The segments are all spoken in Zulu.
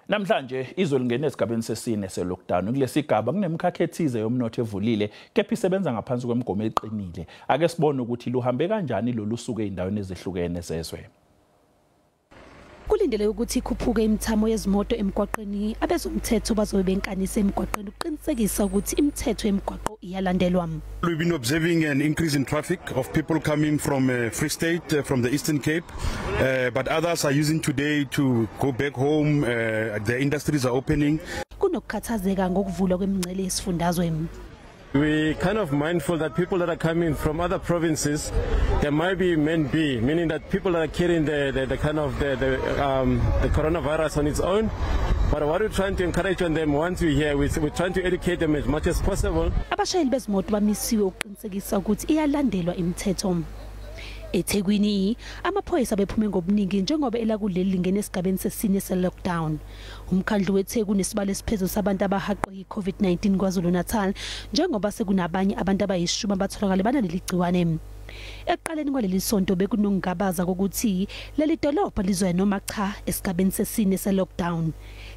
Namhlanje izwe lingene esigabeni sesine se-lockdown. Kulesigaba kunemikhakha ethize yomnotho evulile kepha isebenza ngaphansi kwemigomo eqinile. Ake sibone ukuthi luhambe kanjani lolu suku ezindaweni ezehlukene zezwe. Kulindele ukuthi ikhuphuke imithamo yezimoto emgwaqeni. Abezomthetho bazobe benkanise emgwaqeni ukuqinisekisa ukuthi imithetho yemigwaqo iyalandelwa. We've been observing an increase in traffic of people coming from Free State, from the Eastern Cape, but others are using today to go back home. The industries are opening. Kunokukhathazeka ngokuvulwa kwemingcele yesifundazwe. We're kind of mindful that people that are coming from other provinces, there might be men B, meaning that people that are carrying the kind of the coronavirus on its own. But what we're trying to encourage on them once we're here, we're trying to educate them as much as possible. Abashayeli bezimoto bamisiwe ukuqinisekisa ukuthi iyalandelwa imithetho. eThekwini amaphoyisa bephume ngobuningi njengoba elakuleli lingene esigabeni sesine se-lockdown. Umkhandlu weTheku nesibalo esiphezulu sabantu abahaqwe yi-COVID-19 KwaZulu Natal, njengoba sekunabanye abantu abayishumi abatholakale banaleli gciwane. Ekuqaleni kwaleli sonto bekunongabaza kokuthi leli dolobha lizoya noma cha esigabeni sesine se-lockdown.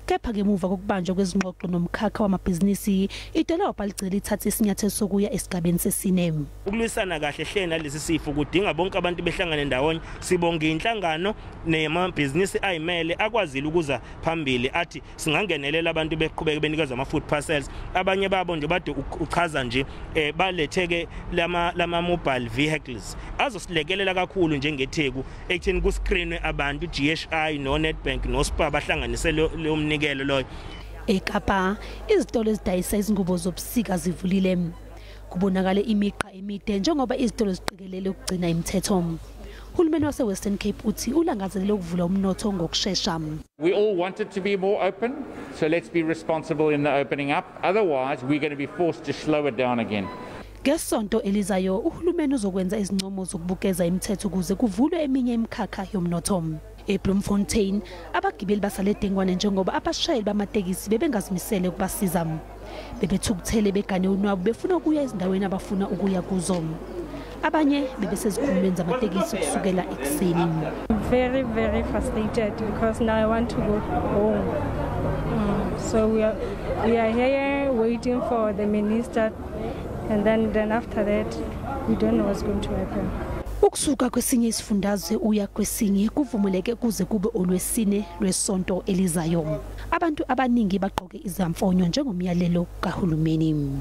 Kepha ngemuva kokubanjwa kwezingxoxo nomkhakha wamabhizinisi, idolobha ligcine lithathe isinyathelo sokuya esigabeni sesine. Ukulwisana kahle hle nalesi sifo kudinga bonke abantu behlangane ndawonye. Sibonge inhlangano nemabhizinisi ayimele akwazile ukuza phambili athi singangenelela abantu beqhubeke benikezwa ama-food parcels. Abanye babo nje bade uchaza nje baletheke lama mobile vehicles azosilekelela kakhulu njengeTheku ekutheni kuscreenwe abantu. GHI no Nedbank no Spar bahlanganise lo mnikelo loyo. eKapa izitolo ezidayisa izingubo zobusika zivulile. Kubonakala imigqa emide njengoba izitolo ziqikelele ukugcina imithetho. Uhulumeni wase-Western Cape uthi ulangazelela ukuvula umnotho ngokushesha. We all want it to be more open, so let's be responsible in the opening up. Otherwise, we're going to be forced to slow it down again. Ngesonto elizayo uhulumeni uzokwenza izincomo zokubukeza imithetho ukuze kuvulwe eminye imikhakha yomnotho. eBloemfontein abagibeli basale dengwane njengoba abashayeli bamatekisi bebengazimisele ukubasiza. Bebethukuthele begane unwabu befuna ukuya ezindaweni abafuna ukuya kuzo. Abanye bebesezikhumulweni zamatekisi kusukela ekuseni. Very, very frustrated because now I want to go home. So we are here waiting for the minister, and then after that we don't know what's going to happen. Ukusuka kwesinye isifundazwe uya kwesinye kuvumeleke kuze kube olwesine lwesonto elizayo. Abantu abaningi bagqoke izamfonyo njengomyalelo kahulumeni.